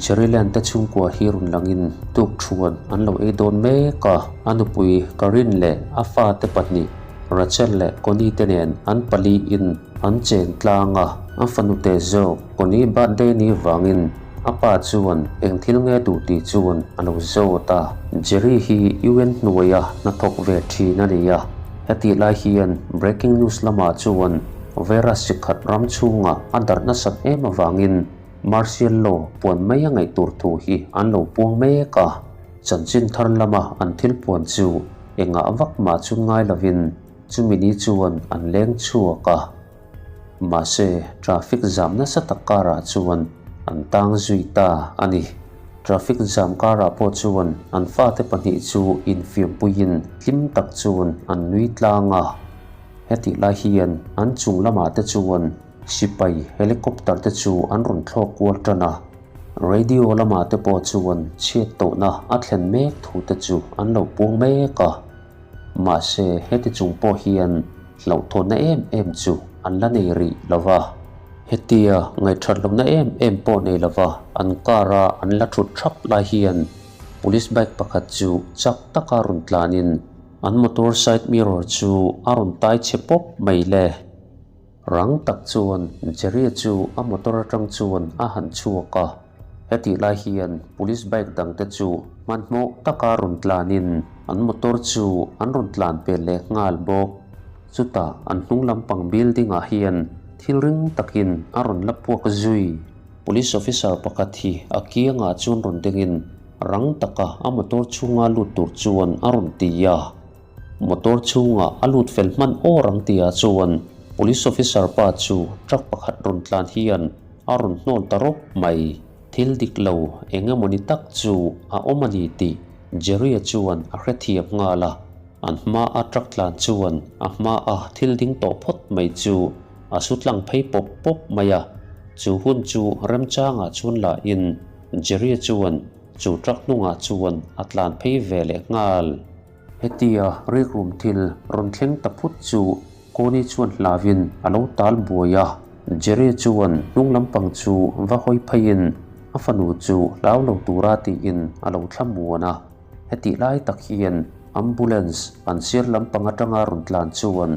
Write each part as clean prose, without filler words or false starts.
Jerryland te chhungkua hi rawn langin tukṭhuan an lo ei dawn mek a, a nupui Karin leh a fate pahnih Rachel leh Connie te nen an paliin an chen tlang a, a fanute zawk Connie birthday ni vangin a pa chuan eng thil nge duh tih chuan a lo zawt a. Jerry hi UN hnuaia hnathawk ve thin a ni a, hetih lai hian breaking news lamah chuan virus chi khat ram chhungah a darh nasat em avangin Martial law puan mai a ngaih tur thu hi an lo puang mek a, chanchin thar lama an thil puan chu engah vak mah chu ngai lovin chumi ni chuan an leng chhuak a. Mahse, traffic jam nasa tak karah chuan an tang zui ta a ni. Traffic jam karah pawh chuan an fate pahnih chu infiampuiin hlim tak chuan an nui tlang a. Hetih lai hian an chung lamah te chuan Sipai helicopter te chu an rawn thlawk kual tan a, radio lamah te pawh chuan chhiat tawhna a thlen mek thu te chu an lo puang mek a. Mahse heti chung pawh hian hlauhthawnna em em chu an la nei rih lo va. Hetia ngaihthat lohna em em pawh nei lo va an car a an la thut thap lai hian police bike pakhat chu chak taka rawn tlanin an motor side mirror chu a rawn tai chhe pawp mai le. Rang tak chuan Jerry chu a motor atang chuan a han chhuak a, hetih lai hian police bike dang te chu hmanhmawh taka rawn tlanin an motor chu an rawn tlan pel leh nghal bawk. Chutah an hnung lampang building ah hian thil ring takin a rawn la puak zui. Police officer pakhat hi a kiangah chuan rawn dingin rang taka a motor chhunga lut tur chuan a rawn ti a. Motor chhungah a lut fel hman awr ang tia chuan Police officer pa chu truck pakhat rawn tlan hian a rawn hnawl ta rawp mai. Thil dik lo eng emawni tak chu a awm a ni tih Jerry-a chuan a hrethiam nghal a. An hma a truck tlan chuan a hma a thil ding tawh phawt mai chu a su tlang phei pawp pawp mai a. Chu hun chu remchangah chuan lahin Jerry-a chuan chu truck hnungah chuan a tlan phei ve leh nghal. Hetia rikrum thil rawn thleng ta phut chu Connie chuan hlauin a lo tal buai a, Jerry chuan hnung lampang chu va hawi pheiin a fanu chu hlau lo tura tiin a lo thla muan a. Hetih lai tak hian ambulance an sir lampang atanga rawn tlan chuan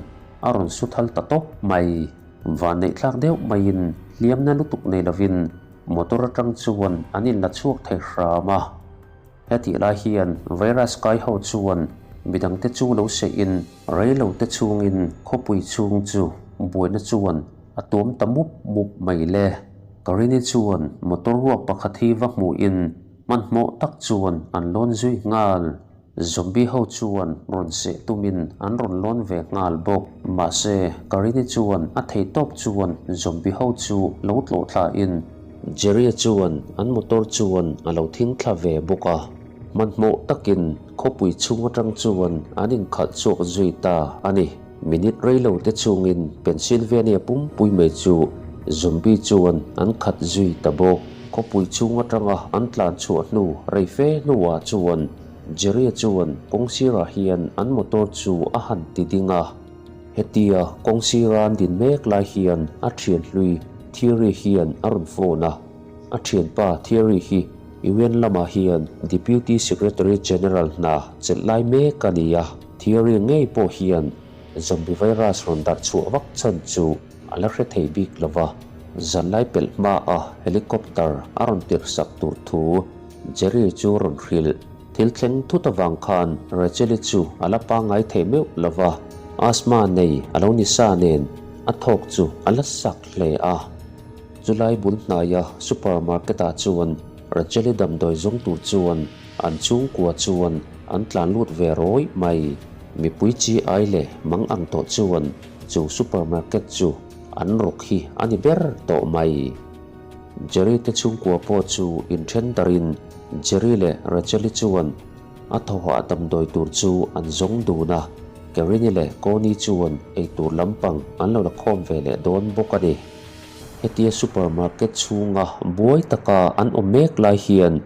a rawn su thal ta tawp mai. Vanneih thlak deuh maiin hliamna lutuk nei lovin motor atang chuan an inla chhuak thei hram a. Hetih lai hian virus kai ho chuan midangte chu lo seihin reilo te chhungin khawpui chhung chu buaina chuan a tuam ta mup mup mai le. Karini chuan motor ruak pakhat hi va hmuhin hmanhmawh tak chuan an lawn zui nghal. Zombie ho chuan rawn seh tumin an rawn lawn ve nghal bawk. Mahse, Karini chuan a thei tawp chuan zombie ho chu lo tlawh thlahin Jerry-a chuan an motor chuan a lo thing thla ve bawk a, hmanhmawh takin khawpui chhung atang chuan an inkhalh chhuak zui ta a ni. Minute reilo te chungin Pennsylvania pumpui mai chu zombie chuan an khat zui ta bawk. Khawpui chhung atanga an tlan chhuah hnu rei fe hnuah chuan Jerry-a chuan kawngsirah hian an motor chu a han ti ding a. Hetia kawngsira an din mek lai hian a thian hlui Theory hian a rawn phone a, a thianpa Theory hi UN lamah hian Deputy Secretary General hna chelh lai mek a ni a, Theory ngei pawh hian zombie virus rawn darh chhuah vak chhan chu a la hre thei bik lo va, zan lai pelh hmaa helicopter a rawn tirhsak tur thu Jerry chu rawn hrilh. Thil thleng thut avang khan Rachel-i chu a la pangngai thei meuh lo va, asthma nei a lo ni sa nen a thawk chu a la sak hle a. Chulai bul hnaia supermarket-ah chuan Rachel-i damdawi zawng tur chuan an chhungkua chuan an tlan lut ve rawih mai. Mipui chi ai leh mang ang tawh chuan chu supermarket chu an rawk hi a ni ber tawh mai. Jerry te chhungkua pawh chu inthen darin Jerry leh Rachel-i chuan a thawhah damdawi tur chu an zawng dun a, Karin-i leh Connie chuan eitur lampang an lo la khawm ve leh dawn bawk a ni. Hetia supermarket chhunga buai taka an awm mek lai hian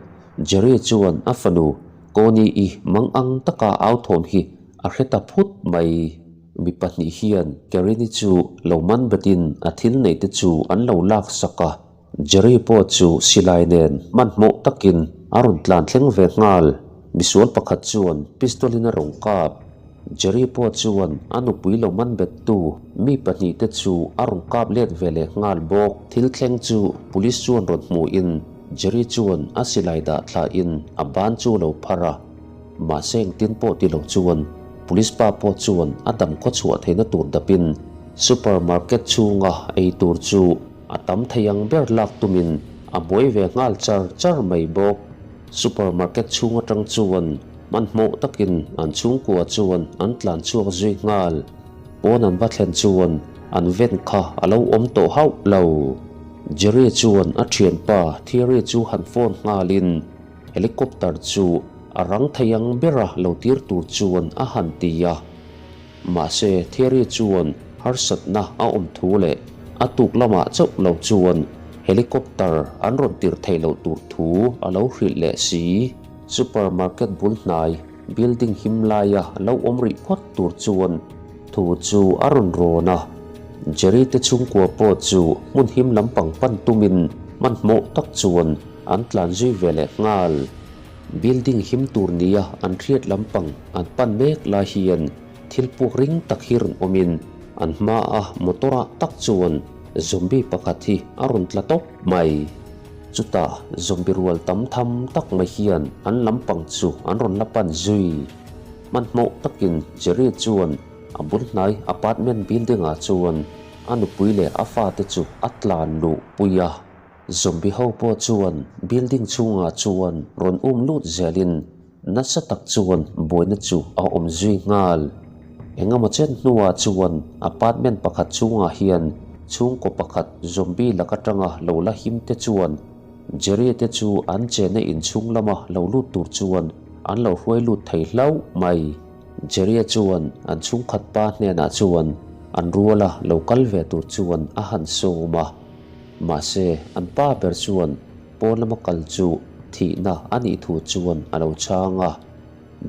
Jerry chuan a fanu Connie-i mangang taka au thawm hi a hre ta phut mai. Mi pahnih hian Karin-i chu lo man betin a thil neih te chu an lo lak sak a. Jerry pawh chu silai nen hmanhmawh takin a rawn tlan thleng ve nghal. Misual pakhat chuan pistol in a rawn kap. Jerry pawh chuan a nupui lo man bettu mi pahnihte chu a rawn kap let ve leh nghal bawk. Thil thleng chu police chuan rawn hmuhin Jerry chuan a silai dah thlahin a ban chu a lo phar a. Mahse engtin pawh ti lo chuan police pa pawh chuan a dam khaw chhuah theihna tur dapin super market chhunga ei tur chu a tam thei ang ber lak tumin a buai ve nghal char char mai bawk. Super market chhung atang chuan hmanhmawh takin an chhungkua chuan an tlan chhuak zui nghal. Pawn an va thlen chuan an ven kha a lo awm tawh hauh lo. Jerry chuan a thianpa Thierry chu han phone nghalin Helicopter chu a rang thei ang bera lo tir tur chuan a han ti a. Mahse Thierry chuan harsatna a awm thu leh a tuk lamah chauh lo chuan helicopter an rawn tir theih loh tur thu a lo hrilh leh si. Supermarket bul hnai building him laia lo awm rih phawt tur chuan thu chu a rawn rawn a. Jerry te chhungkua pawh chu hmun him lampang pan tumin hmanhmawh tak chuan An tlan zui ve leh nghal. Building him tur nia an hriat lampang an pan mek lai hian thil puak ring tak hi rawn awmin an hmaa motor ah tak chuan zombie pakhat hi a rawn tla tawp mai. Chutah zombie rual tam tham tak mai hian an lampang chu an rawn la pan zui. Hmanhmawh takin Jerry chuan a bul hnai apartment building ah chuan a nupui leh a fate chu a tlan luh pui a. Zombie ho pawh chuan building chhungah chuan rawn um lut zelin nasa tak chuan buaina chu a awm zui nghal. Engemaw chen hnuah chuan apartment pakhat chhungah hian chhungkaw pakhat zombie lak atanga lo la him te chuan Jerry te chu an chenna inchhung lama lo lut tur chuan an lo hruai lut thei hlauh mai. Jerry chuan an chhungkhat pa hnenah chuan an ruala lo kal ve tur chuan a han sawm a. Mahse, an pa ber chuan pawn lama kal chu thihna a nih thu chuan a lo chhang a.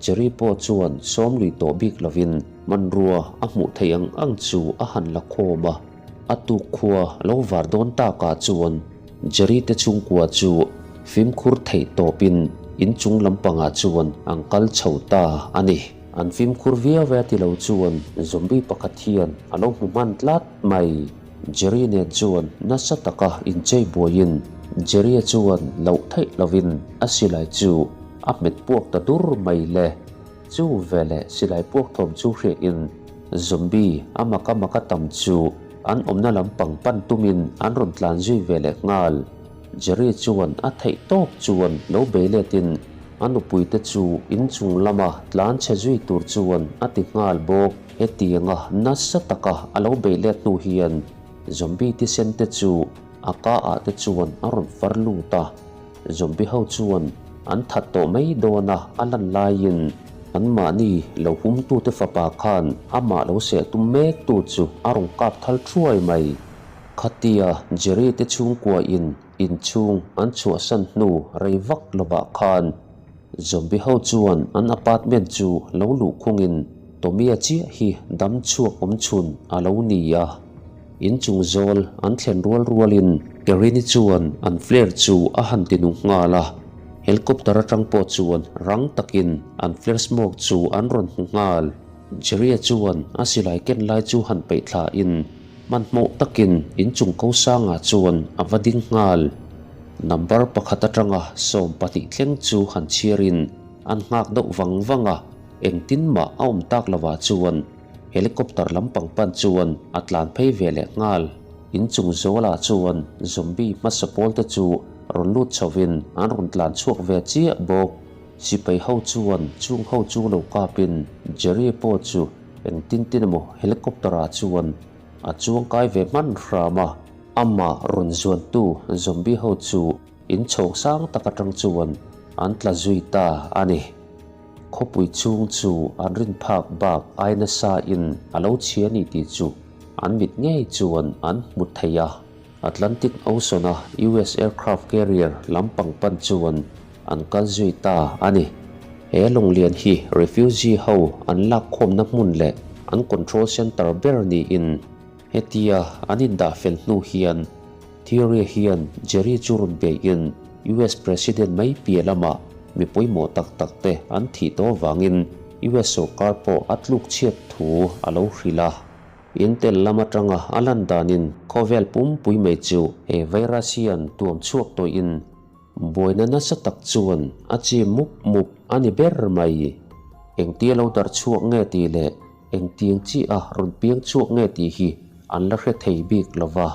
Jerry pawh chuan sawm lui tawh bik lovin hmanrua a hmuh theih ang ang chu a han la khawm a. A tuk khua lo var dawn takah chuan Jerry te chhungkua chu fimkhur theih tawpin inchung lampangah chuan an kal chho ta a ni. An fimkhur viau e ti lo chuan zombie pakhat hian a lo hmu hman tlat mai. Jerry nen chuan nasa taka inchei buaiin Jerry-a chuan loh theih lovin a silai chu a hmet puak ta dur mai le. Chu veleh silai puak thawm chu hriain zombie a maka maka tam chu an awmna lampang pan tumin an rawn tlan zui veleh nghal. Jerry chuan a theih tawp chuan lo bei letin a nupuite chu inchung lama tlan chhe zui tur chuan a ti nghal bawk. Hetianga nasa taka a lo bei let hnu hian zombie thisen te chu a ka ah te chuan a rawn far lut a, zombie ho chuan an that tawh mai dawn a a lan laiin anmahni lo humtute fapa khan amah lo seh tum mek tu chu a rawn kap thal thuai mai. Khatia Jerry te chhungkua in inchhung an chhuahsan hnu rei vak lovah khan Zombie ho chuan an apartment chu lo luh khungin Tommy-a chiah hi dam chhuak awm chhun a lo ni a. Inchung zawl an thlen rual rualin Kerini chuan an flare chu a han ti nung nghal a, helicopter atang pawh chuan rang takin an flare smoke chu an rawn hmu nghal. Jerry-a chuan a silai ken lai chu han peih thlain hmanhmawh takin inchung ko sangah chuan a va ding nghal. Number pakhat atanga 12 thleng chu han chhiarin an nghak deuh vang vang a, engtin mah a awm tak lovah chuan helicopter lampang pan chuan a tlan phei ve leh nghal. Inchung zawlah chuan zombie hmasa pawl te chu rawn lut chhovin an rawn tlan chhuak ve chiah bawk. Sipai ho chuan chung ho chu lo kapin Jerry pawh chu engtin tin emaw helicopter ah chuan a chuangkai ve hman hram a. Amah rawn zuantu zombie ho chu inchhawng sang tak atang chuan an tla zui ta a ni. Khawpui chhung chu an rin phak bak ai nasa in a lo chhia ni tih chu an mit ngei chuan an hmu thei a. Atlantic Ocean a US aircraft carrier lampang pan chuan an kal zui ta a ni. He lawnglian hi refugee ho an lakkhawmna hmun leh an control center ber niin Hetia an indah fel hnu hian. Theory hian Jerry chu rawn beihin US President mai piah lamah mi pawimawh tak tak te an thih tawh avangin US sawrkar pawh a tluk chhiat thu a lo hrilh a. Intel lam atanga a lan danin khawvel pumpui mai chu he virus hian tuam chhuak tawhin Buaina nasa tak chuan a chim mup mup a ni ber mai. Engtia lo darh chhuak nge tih leh engtiang chiah a rawn piang chhuak nge tih hi an la hre thei bik lo va.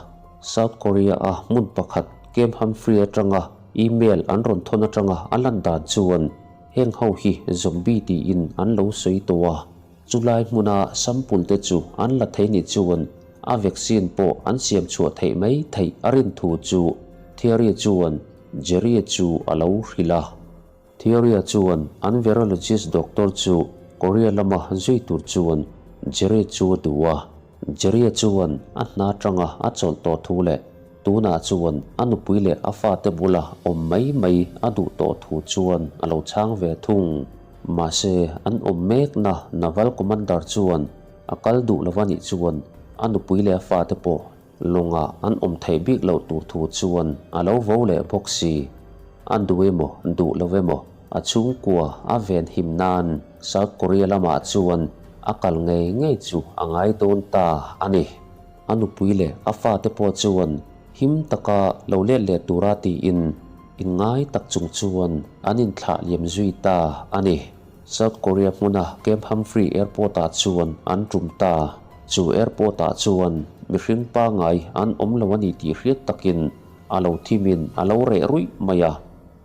South Korea a hmun pakhat Camp Humphrey atanga email an rawn thawn atanga a lan dan chuan heng ho hi zombie tiin an lo sawi tawh a. Chulai hmuna sample te chu an la thei ni chuan a vaccine pawh an siam chhuah theih mai theih a rin thu chu Theory chuan Jerry chu a lo hrilh a. Theory chuan an virologist doctor chu Korea lama zui tur chuan Jerry chu a duh a. Jerry chuan a hna tanga a chawlh tawh thu leh tunah chuan a nupui leh a fate bula awm mai mai a duh tawh thu chuan a lo chhang ve thung. Mahse an awm mekna Naval Commander chuan A kal duh lo a nih chuan a nupui leh a fate pawh lawngah an awm theih bik loh tur thu chuan a lo vo leh bawk si. A duh emaw duh lo emaw a chhungkua a ven him nan South Korea lamah chuan a kal ngei ngei chu a ngai dawn ta a ni. A nupui leh a fate pawh chuan him taka lo let leh tura tiin inngai tak chung chuan an inthlah liam zui ta a ni. South Korea hmuna Camp Humphrey Airport-ah chuan an tum ta. Chu airport-ah chuan mihring pangai an awm lo a ni tih hriat takin a lo thimin a lo reh ruih mai a.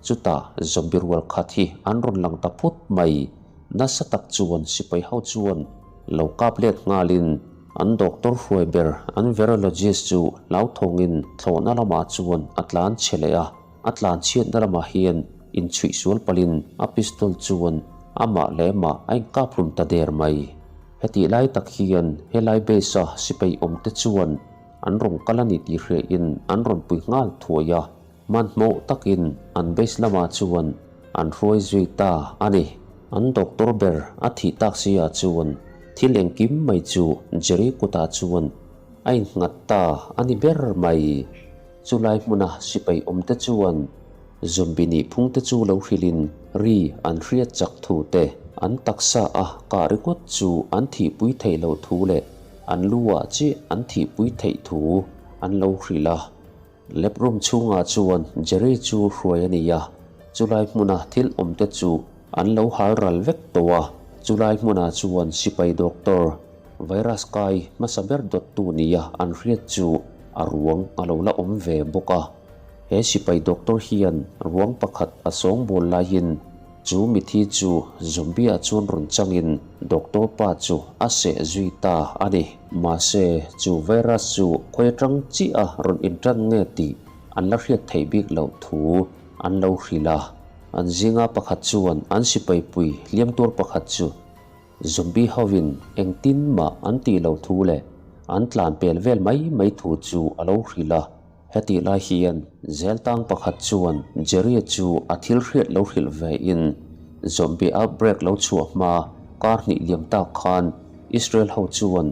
Chutah zombie rual khat hi an rawn lang ta phut mai. Nasa tak chuan sipai ho chuan lo kap let nghalin an doctor hruai ber an virologist chu hlauthawngin thlawhna lamah chuan a tlan chhe leh a. A tlanchhiatna lamah hian inchhuih sual palhin a pistol chuan amah leh amah a inkaphlum ta der mai. Hetih lai tak hian helai base-a sipai awmte chuan an rawn kal a ni tih hriain an rawn pui nghal thuai a, hmanhmawh takin an base lamah chuan an hruai zui ta a ni. An doctor ber a thih tak si ah chuan thil engkim mai chu Jerry kutah chuan a innghat ta a ni ber mai. Chulai hmuna sipai awmte chuan zombie nih phungte chu lo hrilhin ri an hriat chak thu te, an taksa a kah ringawt chu an thihpui theih loh thu leh an lu ah chiah an thihpui theih thu an lo hrilh a. Lab room chhungah chuan Jerry chu hruai a ni a, chulai hmuna thil awmte chu an lo hal ral vek tawh a, chulai hmunah chuan sipai doctor, Virus kai hmasa ber dawttu nia an hriat chu a ruang a lo la awm ve bawk a. He sipai doctor hian ruang pakhat a sawngbawl laiin chu mithi chu zombie ah chuan rawn changin doctor pa chu a seh zui ta a ni. Mahse, chu virus chu khawi atang chiah a rawn intan nge tih an la hriat theih bik loh thu an lo hrilh a. An zinga pakhat chuan an sipai pui hliam tur pakhat chu Zombie hovin engtin mah an tih loh thu leh an tlan pel vel mai mai thu chu a lo hrilh a. Hetih lai hian zel tang pakhat chuan Jerry chu a thil hriat lo hrilh ve in zombie outbreak lo chhuah hma kar hnih liam tak khan Israel ho chuan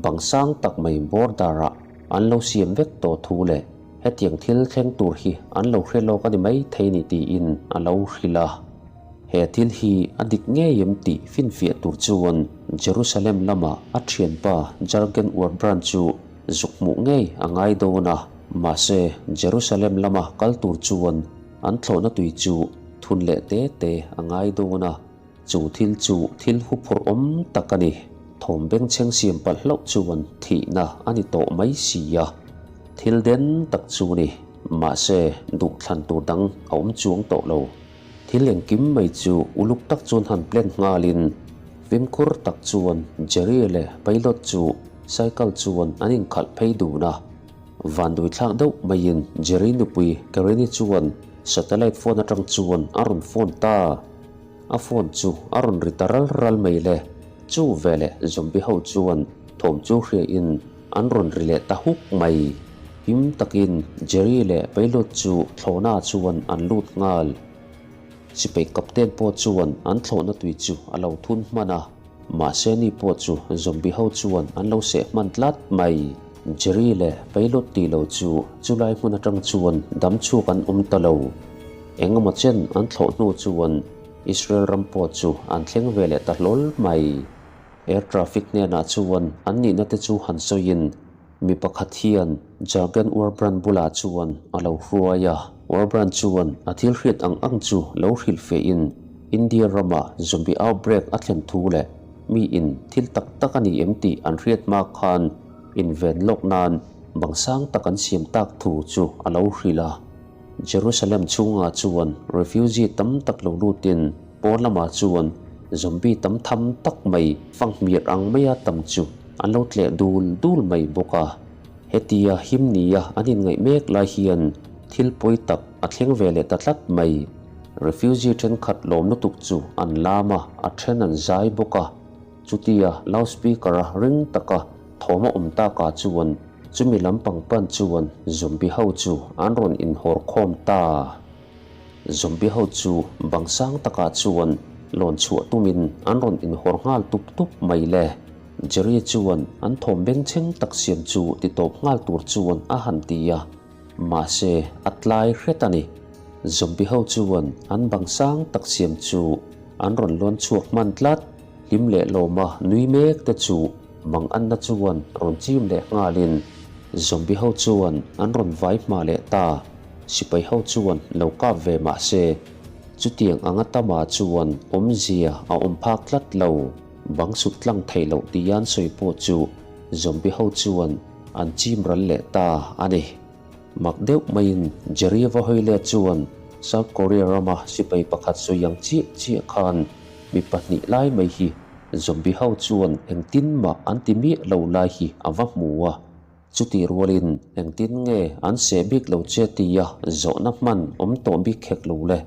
bang sang tak mai border ah an lo siam vek tawh thu leh hetiang thil thleng tur hi an lo hre lawk a ni mai thei ni tiin a lo hrilh a. He thil hi a dik ngei em tih finfiah tur chuan Jerusalem lama a thianpa Jurgen Urbran chu zuk hmuh ngei a ngai dawn a. Mahse, Jerusalem lama kal tur chuan an thlawhna tui chu thun leh te te a ngai dawn a, chu thil chu thil huphurh awm tak a ni. Thawm bengchheng siam palh hlauh chuan thihna a ni tawh mai si a. Thil den tak chu ni. Mahse, duhthlan tur dang a awm chuang tawh lo. Thil engkim mai chu uluk tak chuan han plan nghalin fimkhur tak chuan Jerry leh Pilot chu cycle chuan an inkhalh phei dun a. Vanduai thlak deuh maiin Jerry nupui Kareni chuan satellite phone atang chuan a rawn phone ta. A phone chu a rawn ri ta ral ral mai le. Chu veleh zombie ho chuan thawm chu hriain an rawn ri leh ta huk mai. Him takin Jerry leh Pilot chu thlawhna chuan an lut nghal. Sipai captain pawh chuan an thlawhna tui chu a lo thun hman a, mahse ni pawh chu zombie ho chuan an lo seh hman tlat mai. Jerry leh Pilot tih lo chu chulai hmun atang chuan dam chhuak an awm ta lo. Engemaw chen an thlawh hnu chuan Israel ram pawh chu an thleng ve leh ta hlawl mai. Air traffic hnenah chuan an nihna te chu han sawiin mi pakhat hian Jurgen Wurbrand bulah chuan a lo hruai a. Wurbrand chuan a thil hriat ang ang chu lo hrilh fehin India rama zombie outbreak a thlen thu leh mi in thil tak tak a ni em tih an hriat hma khan inven lawk nan bang sang tak an siam tak thu chu a lo hrilh a. Jerusalem chhungah chuan refugee tam tak lo lutin pawn lamah chuan zombie tam tham tak mai fanghmir ang maia tam chu an lo tleh dul dul mai bawk a. Hetia him nia an inngaih mek lai hian thil pawi tak a thleng ve leh ta tlat mai. Refugee thenkhat lawm lutuk chu an lam a, a then an zai bawk a. Chutia loudspeaker-a ring taka thawm a awm takah chuan chumi lampang pan chuan zombie ho chu an rawn inhawr khawm ta. Zombie ho chu bang sang takah chuan lawn chhuah tumin an rawn inhawr nghal tup tup mai le. Jerry chuan an thawm bengchheng tak siam chu ti tawp nghal tur chuan a han ti a, mahse a tlai hret a ni. Zombie ho chuan an bang sang tak siam chu an rawn lawn chhuak hman tlat. Hlim leh lawma nui mek te chu mang anna chuan rawn chim leh nghalin zombie ho chuan an rawn vai hma leh ta. Sipai ho chuan lo kap ve mah se, chutiang anga tama chuan awmzia a awm phak tlat lo. Bang sut tlang theih loh tian sawi pawh chu zombie ho chuan an chim ral leh ta a ni. Mak deuh maiin Jerry va hawi let chuan South Korea rama sipai pakhat sawi ang chiah chiah khan mi pahnih lai mai hi zombie ho chuan engtin mah an ti miah lo lai hi a va hmu a. Chutih rualin engtin nge an seh bik lo che tia zawhna hman awm tawh bik khek lo le,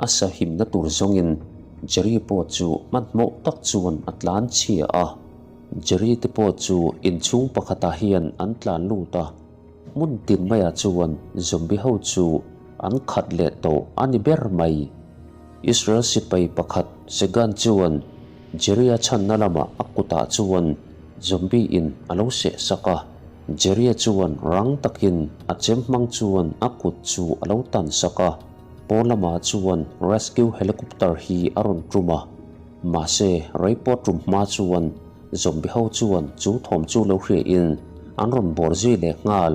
a sahimna tur zawngin Jerry pawh chu hmanhmawh tak chuan a tlan chhia a. Jerry te pawh chu inchhung pakhatah hian an tlan lut a, hmun tin maiah chuan zombie ho chu an khat leh tawh a ni ber mai. Israel sipai pakhat Segan chuan Jerry-a chhanna lamah a kutah chuan zombie in a lo seh sak a. Jerry-a chuan rang takin a chem hmang chuan a kut chu a lo tan sak a. Pawn lamah chuan rescue helicopter hi a rawn tum a. Mahse, rei pawh tum hma chuan zombie ho chuan chu thawm chu lo hriain an rawn bawr zui leh nghal.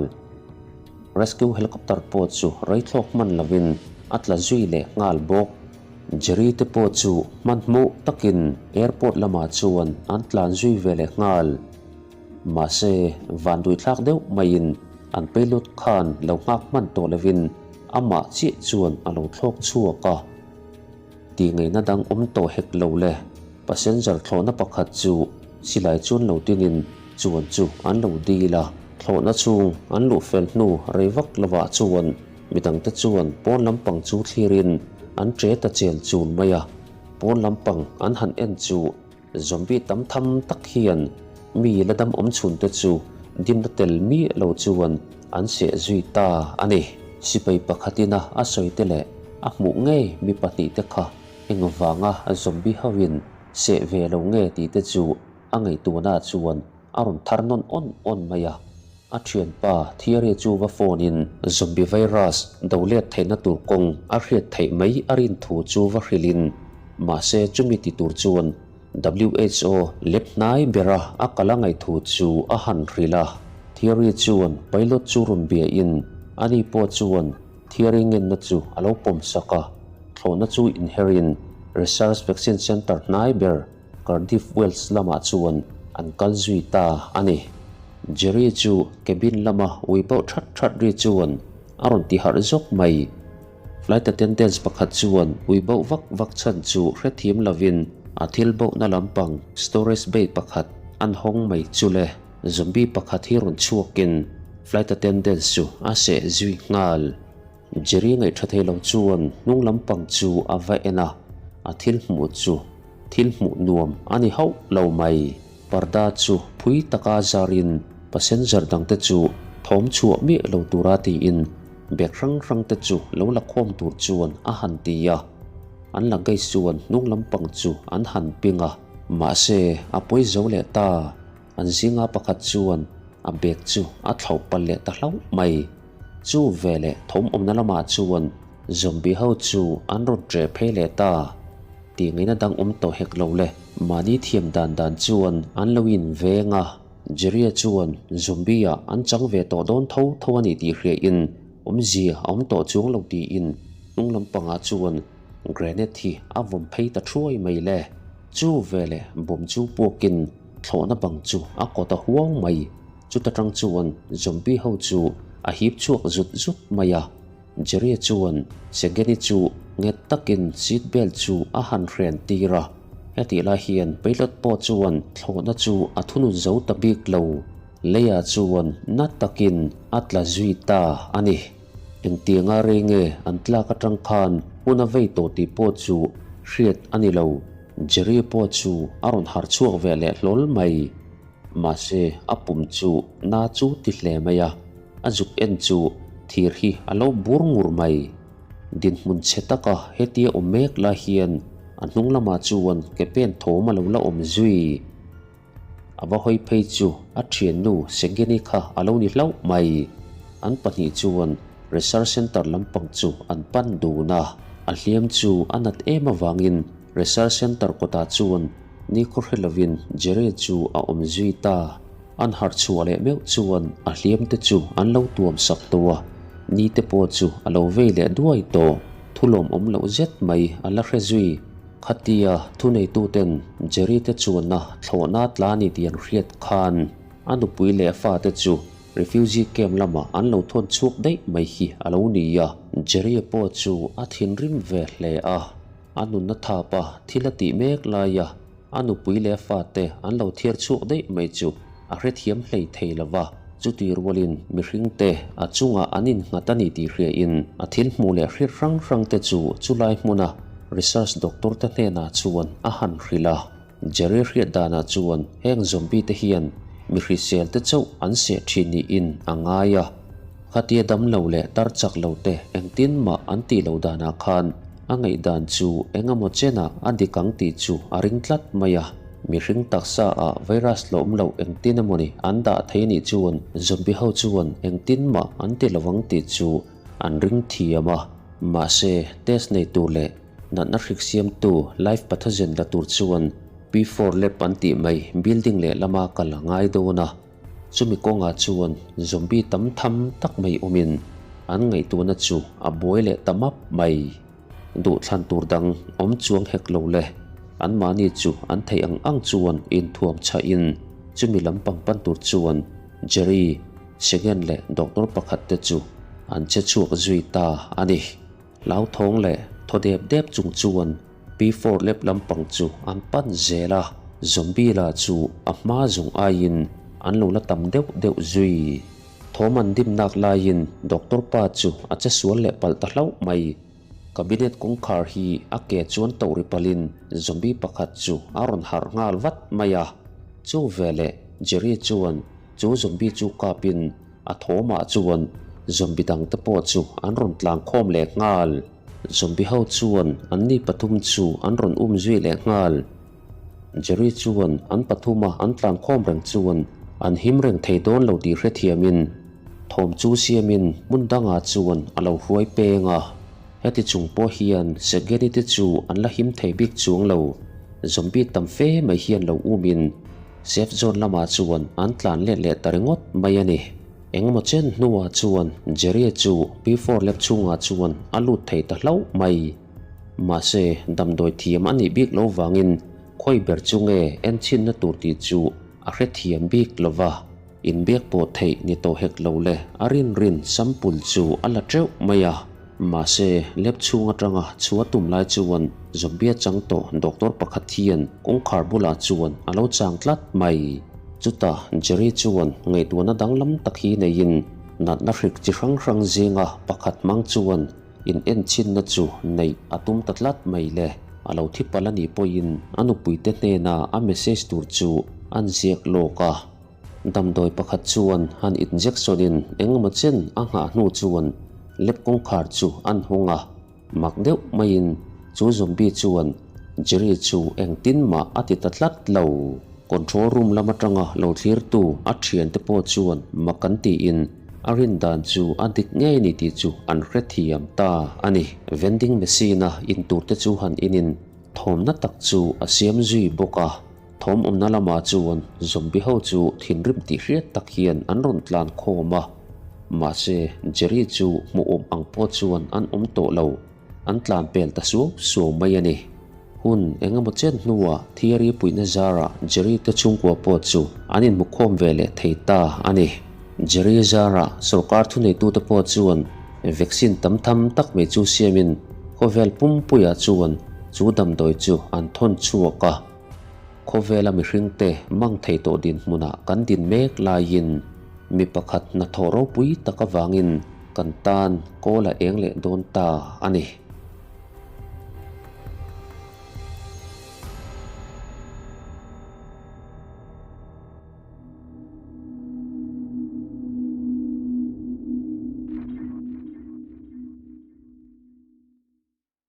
Rescue helicopter pawh chu rei thlawk hman lovin a tla zui leh nghal bawk. Jerry te pawh chu hmanhmawh takin airport lamah chuan an tlan zui ve leh nghal. Mahse, vanduithlak deuh maiin an payload khan lo nghak hman tawh lovin amah chiah chuan a lo thlawk chhuak a. Tih ngaihna dang awm tawh hek lo le. Passenger thlawhna pakhat chu silai chuan lo tinin chuan chu an lo dil a. Thlawhna chhung an luh fel hnu rei vak lovah chuan midangte chuan pawn lampang chu thlirin an che ta chel chul mai a. Pawn lampang an han en chu Zombie tam tham tak hian mi la dam awm chhun te chu dimna tel miah lo chuan an seh zui ta a ni. Sipai pakhatin a a sawi te leh a hmuh ngei mi pahnih te kha engvanga zombie hoin seh ve lo nge tih te chu a ngaihtuahna chuan a rawn thar nawn awn awn mai a. A thianpa Thierry chu va phone in zombie virus do let theihna tur kawng a hriat theih mai a rin thu chu va hrilh in mahse chumi ti tur chuan WHO lep hnai bera a kal a ngaih thu chu a han hrilh a. Thierry chuan pilot chu rawn bia in ani pawh chuan Thierry ngenna chu a lo pawm sak a, thlawhna chu inher in Research Vaccine Centre hnai ber Cardiff Wales lamah chuan an kal zui ta a ni. Jerry chu cabin lama ui bauh that that ri chuan a rawn ti harh zawk mai. Flight attendants pakhat chuan ui bauh vak vak chhan chu hrethiam lovin a thil bauhna lampang storage bay pakhat an hawng mai chu le. Zombie pakhat hi rawn chhuakin flight attendants chu a seh zui nghal. Jerry ngaihṭha thei lo chuan hnung lampang chu a va en a, a thil hmuh chu thil hmuh nuam a ni hauh lo mai. Parda chu phui taka zarin passenger dangte chu thawm chhuah miah lo tura tiin bag hrang hrangte chu lo la khawm tur chuan a han ti a. An luggage chuan hnung lampang chu an han ping a, mahse a pawi zo leh ta. An zinga pakhat chuan. a bag chu a thlauh palh leh ta hlauh mai. Chu veleh thawm awmna lamah chuan zombie ho chu an rawn ṭeh phei leh ta. Tih ngaihna dang awm tawh hek lo le, mahni thiam dan dan chuan an lo inveng a. Jerry-a chuan zombie-ah an chang ve tawh dawn tho tho a ni tih hriain awmzia a awm tawh chuang lo tiin hnung lampangah chuan grenade hi a vawm phei ta thuai mai le. Chu veleh bawm chu puakin thlawhna bang chu a kawt a huau mai. Chuta tang chuan zombie ho chu a hip chhuak zut zut mai a. Jerry-a chuan Segeni chu nghet takin seat belt chu a han hren tir a. Hetih lai hian pilot pawh chuan thlawhna chu a thunun zo ta bik lo. Leiah chuan na takin a tla zui ta a ni. Engtianga rei nge an tlak atang khan hmun a vei tawh tih pawh chu hriat a ni lo. Jerry pawh chu a rawn harh chhuak ve leh hlawl mai. Mahse a pum chu na chu ti hle mai a, a zuk en chu thir hi a lo bur ngur mai. Dinhmun chhe taka hetia awm mek lai hian a hnung lamah chuan ke pen thawm a lo la awm zui. A va hawi phei chu a thiannu Sengeni kha a lo ni hlauh mai. An pahnih chuan Research Centre lampang chu an pan dun a, a hliam chu a nat em avangin Research Centre kawtah chuan nikhaw hre lovin Jerry chu a awm zui ta. An harh chhuah leh meuh chuan a hliam te chu an lo tuam sak tawh a, ni te pawh chu a lo vei leh duai tawh. Thu lawmawm loh zet mai a la hre zui. Khatia thuneituten Jerry te chuanna thlawhna tla ni tih an hriat khan a nupui leh a fate chu refugee camp lamah an lo thawn chhuak daih mai hi a lo ni a. Jerry-a pawh chu a thinrim ve hle a, a nunna thapa thil a tih mek laia a nupui leh a fate an lo thiar chhuak daih mai chu a hrethiam hlei thei lo va. Chuti rualin mihringte a chungah an innghat a ni tih hriain a thil hmuh leh hriat hrang hrangte chu chulai hmuna research doctor te hnenah chuan a han hrilh a. Jerry hriat danah chuan heng zombie te hian mi hrisel te chauh an seh thin niin a ngai a. Khatia damlo leh tar chak lo te engtin mah an tih loh danah khan A ngaihdan chu eng emaw chenah a dik ang tih chu a ring tlat mai a. Mihring taksa ah virus hlawm loh engtin emawni an dah thei nih chuan zombie ho chuan engtin mah an ti lo ang tih chu an ring thiam a. Mahse, test nei tur leh natna hrik siamtu live pathogen la tur chuan P4 lab an tih mai building lehlama kal a ngai dawn a. Chumi kawngah chuan zombie tam tham tak mai awmin an ngaihtuahna chu a buai leh ta map mai. Duhthlan tur dang awm chuang hek lo le, anmahni chu an theih ang ang chuan inthuam chhahin chumi lampang pan tur chuan Jerry, Segan leh doctor pakhat te chu an che chhuak zui ta a ni. Hlauthawng leh thaw dep dep chung chuan P4 lep lampang chu an pan zel a, zombie lah chu a hma zawng aiin an lo la tam deuh deuh zui. Thawm an dim nak laiin doctor pa chu a che sual leh palh ta hlauh mai. Cabinet kawngkhar hi a ke chuan to ri palhin zombie pakhat chu a rawn harh nghal vat mai a. Chu veleh Jerry chuan chu zombie chu kapin A thawmah chuan zombie dangte pawh chu an rawn tlang khawm leh nghal. Zombie ho chuan anni pathum chu an rawn um zui leh nghal. Jerry chuan an pathuma an tlan khawm reng chuan an him reng thei dawn lo tih hrethiamin thawm chu siamin hmun dangah chuan a lo hruai peng a. Heti chung pawh hian Segeni te chu an la him thei bik chuang lo. Zombie tam fe mai hian lo umin Safe zone lamah chuan an tlan let leh ta ringawt mai a ni. Engemaw chen hnuah chuan Jerry chu P4 lab chhungah chuan a lut thei ta hlauh mai. Mahse, damdawi thiam a nih bik lo vangin khawi ber chu nge enchhinna tur tih chu a hrethiam bik lo va. Inbiak pawh theih ni tawh hek lo le, a rin rin sample chu a la teuh mai a. Mahse, lab chhung atanga chhuah tum lai chuan zombie chang tawh doctor pakhat hian kawngkhar bulah chuan a lo chang tlat mai. Chutah Jerry chuan ngaihtuahna danglam tak hi neiin natna hrik chi hrang hrang zinga pakhat hmang chuan in enchinna chu neih a tum ta tlat mai le. A lo thi palh a nih pawhin a nupuite hnena a message tur chu an ziak lawk a. Damdawi pakhat chuan han injection in engemaw chen a nghah hnu chuan lab kawngkhar chu an hawng a, mak deuh maiin chu zombie chuan Jerry chu engtin mah a ti ta tlat lo. Control room lam atanga lo thlirtu a thiante pawh chuan mak an tiin a rin dan chu a dik ngei a ni tih chu an hrethiam ta a ni. Vending machine-a intur te chu han inin thawmna tak chu a siam zui bawk a. Thawm awmna lamah chuan zombie ho chu thinrim tih hriat tak hian an rawn tlan khawm a, mahse Jerry chu hmuh awm ang pawh chuan an awm tawh lo, an tlan pel ta suau suau mai a ni. Hun eng emaw chen hnuah Thierry puihna zarah Jerry te chhungkua pawh chu an inhmu khawm ve leh thei ta a ni. Jerry zarah sawrkar thuneitute pawh chuan vaccine tam tham tak mai chu siamin khawvel pumpuiah chuan chu damdawi chu an thawn chhuak a. Khawvela mihringte mang thei tawh dinhmunah kan din mek laiin mi pakhat hnathawh ropui tak avangin kan tan kawl a eng leh dawn ta a ni.